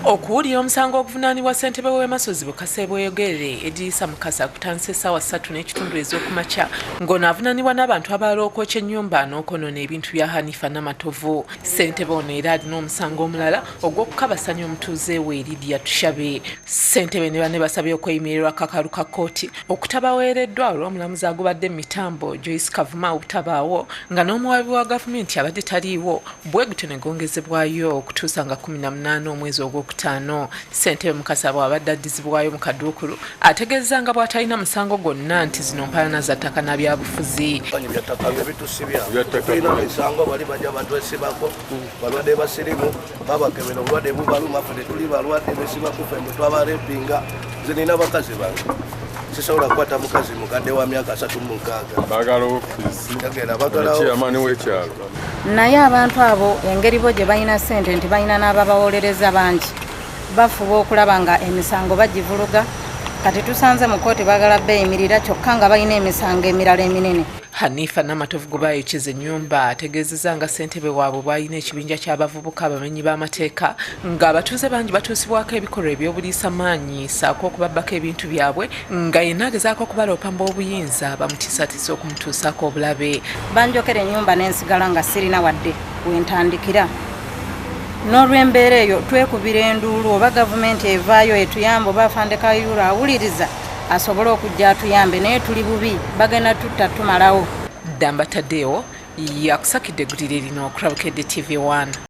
Okuwulira omusango oguvunaanibwa ssentebe w'e Masozi Bukasa Bweyogerere Edirisa Mukasa kutandise essaawa 3:30 ez'okumakya ng'ono avunaanibwa n'abantu abalala okwokya ennyumba n'okwonoona ebintu bya Hanifa Namatovu. Ssentebe ono era alina omusango omulala ogw'okukabasanya omutuuze we Lydia Tushabe. Ssentebe ne banne basabye okweyimirirwa akakalu ka kkooti okutabaweereddwa olw'omulamuzi agubadde mu mitambo Joyce Kavuma obutabaawo nga n'omuwaabi wa gavumenti abadde taliiwo bwe gutyo ne gwongezebwayo okutuusa nga 18 omwezi ogwokutaano. Ssentebe Mukasa bw'abadde addizibwayo mu kaduukulu ategeezza nga bw'atalina musango gwonna nti zino mpalana za ttaka na byabufuzi. Byattaka byebitusibya tulina misango bali bajja batwesibako balwadde basirimu babakebera obulwadde bubaluma ffe tetuli balwadde besibaku ffe mbu twabarepinga. Nze nina bakazi bange, sisobola kukwata mukazi mukadde wa myaka 36. Bagala ofiisi. Tegera bagala chairman w'ekyalo. Naye abantu abo engeri bo gye balina ssente nti balina n'ababawolereza bangi, bafuba okulaba nga emisango bagivuluga. Kati tusanze mu kkooti baagala beeyimirira kyokka nga balina emisango emirala eminene. Hanifa Namatovu gwe baayokeza ennyumba ategeezezza nga ssentebe waabwe bw'alina ekibinja ky'abavubuka abamenyi b'amateeka ng'abatuuze bangi batuusibwako ebikolwa eby'obuliisa maanyi ssaako okubabbako ebintu byabwe nga yenna agezaako okubaloopa mu b'obuyinza bamutiisatiisa okumutuusaako obulabe. Banjokera ennyumba n'ensigala nga sirina wadde wentandikira. N'olw'embeera eyo twekubira enduulu oba gavumenti evaayo etuyambe oba afande Kayihura awuliriza asobole okujja atuyambe, naye tuli bubi, bagenda tutta tumalawo. Ddamba Tadeo yakusakidde eggulire lino ku Rabukedde TV 1.